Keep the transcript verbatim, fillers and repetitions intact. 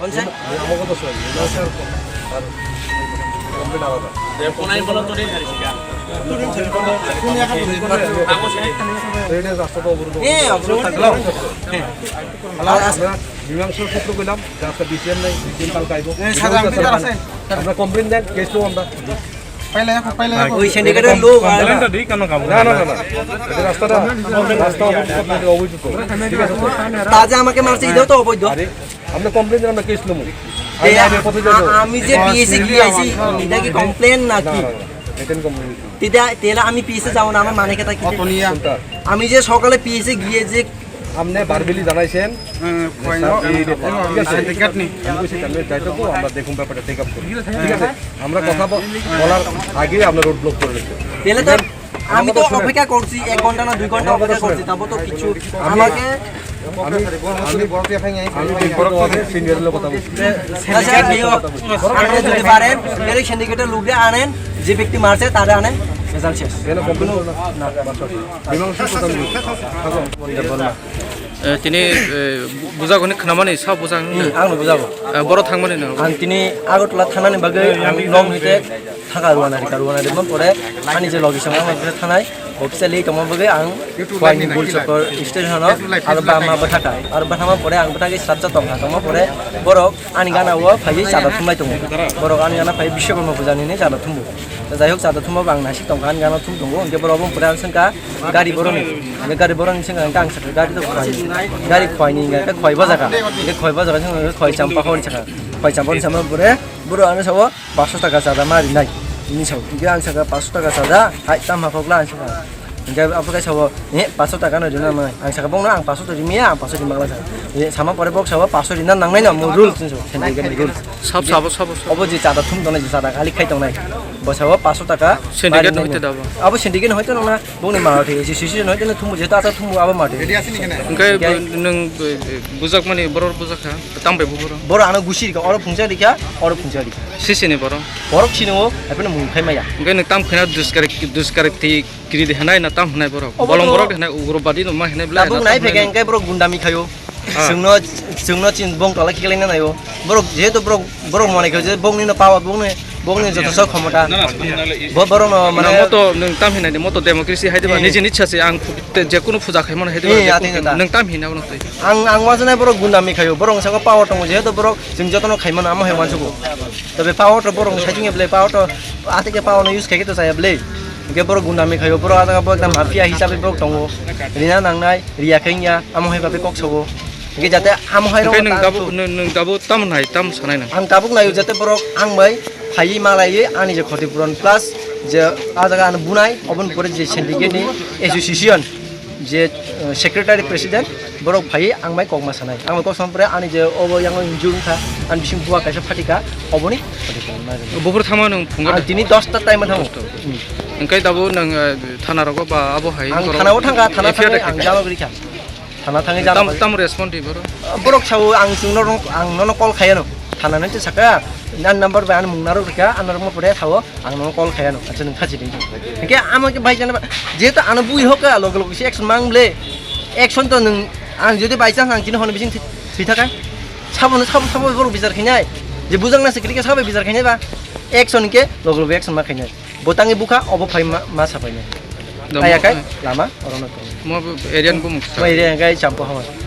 Onse? এ, অবরোধ থাকলো। হ্যাঁ। আমরা মীমাংসা সূত্র পেলাম যে আজকে বিসিএম নাই, বিসিএম কালকে আইবো। এ, সাদা আঙ্গুল আছে। আপনারা কমপ্লেন দেন, কেস নেবো আমরা। পাইলে এখন, পাইলে এখন। ওই সিন্ডিকেটের লোক আর কমপ্লেনটা দিই কেন কাম না, না, না, না। এটা রাস্তাটা, রাস্তা অবৈধ, আপনাদের অবৈধ তো। ঠিক আছে তো? তা যে আমাকে মারছে, এটাও তো অবৈধ। আরে, আপনি কমপ্লেন দিন, আমরা কেস নেবো। এ, আইন, আইনের পথে যাবো। আ-, আমি যে পিএসএ গিয়েছি, এটা কি কমপ্লেন নাকি? না, না, না, এটা আমি কমপ্লেন দিচ্ছি। তেটা-, তেলা আমি পিএসএ যাবো না, আমার মানে কথা কি? কোনটা? আমি যে সকালে পিএসএ গিয়ে যে আপনি ভার্বালি জানাইছেন। হ্যাঁ, যে স্যার, এই ব্যাপার, ঠিক আছে? সিন্ডিকেট নেই। আমি বলছি, তাহলে যাই তো, আমরা দেখুন ব্যাপারটা টেক আপ করি। ঠিক আছে? আমরা কথা ব-, বলার আগেই আপনার রোড ব্লক করে দিচ্ছেন। তাহলে তো আমি তো অপেক্ষা করছি, এক ঘন্টা না দুই ঘন্টা অপেক্ষা করছি, তারপর তো কিছু আমি, আমাকে আমি, আমি, আমি ব্যক্তিগতভাবে সিনিয়র লোক কথা বলছি। আচ্ছা, আপনি যদি পারেন, তাহলে সিন্ডিকেটের লোকে আনেন, যে ব্যক্তি মারছে, তারে আনেন, রেজাল্ট শেষ। কেন কমপ্লেন করো না? না। মীমাংসা কথা বলছি। থাকো। Eh, tini, eh, bu-, bujak hwnwi khnamani sa bujak hwnwi? Hmm, ang no bujago. Eh, boro thangmani no? Ang tini Agartala thanani bagwi ang nok hite thaka ruana rika, ruana rima pore ani je logi song ang thanai officially tongma bagwi ang Khwaini Bulchokor station o aro bama bwthaka, aro bwthama pore ang bwthagwi srapsa tongkha, tongma pore borok ani gana o phaiwi chada thumlai tongo. Borok ani gana phaiwi Bishwakarma puja nini chada thumo. Jai hok, chada thumma bo ang naisik tongkha, ani gana thum tongo, hwnkhe borok obo pore ang swngkha, gari boroni, hwnkhe gari boroni swngkha, hwnkhe ang sakha gari to khwai, gari khwaini hwnkhe khwai bojaka, hwnkhe khwai bojaka swngkha, hwnkhe khwai champa hor sakha, khwai champa hor sama pore borok ano sabo paanso taka chada ma rinai, hwnwi sao, hwnkhe ang sakha paanso taka chada hai tamo phokla ang sakha. Hingke abo khe sabo, "Eh, paanso taka no rina nai." Ang saka, "Bongno ang paanso to rimiya, ang paanso rimang lai," saka. Eh, sama pore bok sabo, "Paanso rina nangnai no, mo rules," hinwi sabo, syndicate ni rules. Sab, sabo, sabo, sabo. Obo je chada thum tongnai, je chada khali khai tongnai. Bo sabo paanso taka. Syndicate no hoite da bo. Abo syndicate no hoite nongna, bongni maro thei, association hoite no thumu, jeto ata thumu abo maro thei. Hingke, hingke nwng, eh, eh, bujak mani borok bujak kha, tamo bai bo borok? Borok ano gusi rikha, oro phungsa rikha, oro phungsa rikha. Sisi ni borok? Borok sini o, haipeno mung khai maya. Hingke nwng tam khaina duskarik, duskarik thik. Kiri de hinai na tam hinai borok. Obo bolong to borok de hinai ugrobadi no ma hinai bla. Tabuk na nai tam phege hinai. Hingke borok gundami khayo. Ah. Chwngno, chwngno chin bong tola khiklai na nayo. Borok jehetu borok, borok mone khayo je bongni no power, bongni, bongni joto sok khomota. Na, na, na, na, na. Bo-, borok no mane. Na moto nwng tam hinai de moto democracy hai de ba. Eh. Niji niji se ang phu-, te je kunu puja khai mano hai de ba. Eh, je ati kunu ta. Nwng tam hinai bono twi. Ang, ang wansana borok gundami khayo. Borok saka power tongo jehetu borok chwng joto no khai mano amo hai wansugo. Tobe power to borok sai jingya ble power to ati ke power no use khai ke to saya ble. Hingke borok gundami khayo, borok ah jaga bo ekta mafia hisabe borok tongo. Rina nangnai, riya khe wngya, amo hai babe kok sobo. Hingke jate amo hai rok. Hingke nwng tabuk, nwng, nwng tabuk tamo nai, tamo sanai nang? Ang tabuk naio jate borok ang bai phaiwi malaiwi ani je khoti puron plus je ah jaga ano bunai, oboni pore je syndicate ni association je, eh, secretary president borok phaiwi ang bai kok ma sanai. Ang bai kok sama pore ani je obo yang injury wngkha, ani bising buwa kaisa phatika, oboni. Buphuru thangma nwng phungo. Ang tini dosta time thango. Hwnkhe tabuk nwng, eh, thana rogo ba abo hai ang borok thana o thangkha, thana F I R thangwi ang jama gori kha. Thana thangwi jama tam, gori. Tam respond di borok? Borok sao ang chwngno rong, ang nono call khaiano. Thana nai saka, nan number bai ano mung narok rikha, ano rokma pore sao ang nono call khaiano. Acha nwng khachi di. Hwnkhe amo khe bai jana ba, jehetu ano bui hokha, loge loge se action mang ble. Action to nwng, ang jodi by chance ang chini hono bising thwi, thwi thaka. Sabono sabo, sabo borok bichar khainai. Je bujak na se kwrwi khe sabo bichar khainai ba. Action khe loge loge action ma khainai. Bo tangwi bukha, obo phai ma, ma sapainai. Dam-, ayakhai lama orono tong. Mo area ni bumung. Mo area khe Champa Hamar.